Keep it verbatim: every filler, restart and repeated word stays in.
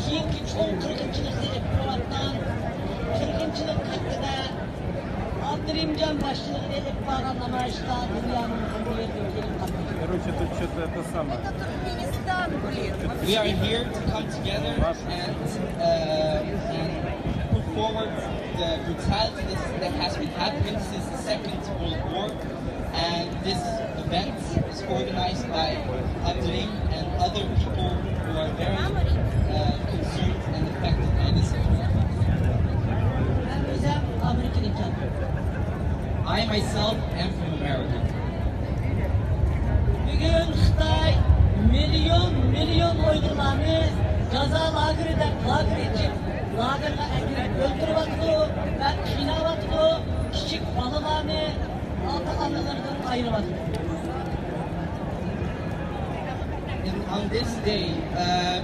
كېيىنكى چوڭ قىرغىنچىلىقنى ئېلىپ بېرىۋاتقان، قىرغىنچىلىق ھەققىدە ئابدۇرېھىمجان باشچىلىقىدا ئېلىپ بارغان نامايىشقا دۇنيانىڭ ھەممە يېرىدىن كېلىپ قاتناشتى. Короче, тут что-то это самое. We are here to come together and, uh, and put forward the brutality that, that has been happening since the Second World War. And this event is organized by Abdurrahim and other people who are very uh, consumed and affected by this event. مەن ئۆزۈم ئامېرىكىدىن كەلدىم. I myself am from America. بۈگۈن خىتاي مىليون مىليون ئۇيغۇرلارنى جازا لاگېرى دەپ لاگېر ئېچىپ، لاگېرغا ئەكىرىپ ئۆلتۈرۈۋاتىدۇ ۋە قىيناۋاتىدۇ، كىچىك بالىلارنى ئاتا-ئانىلىرىدىن ئايرىۋاتىدۇ. And on this day, uh,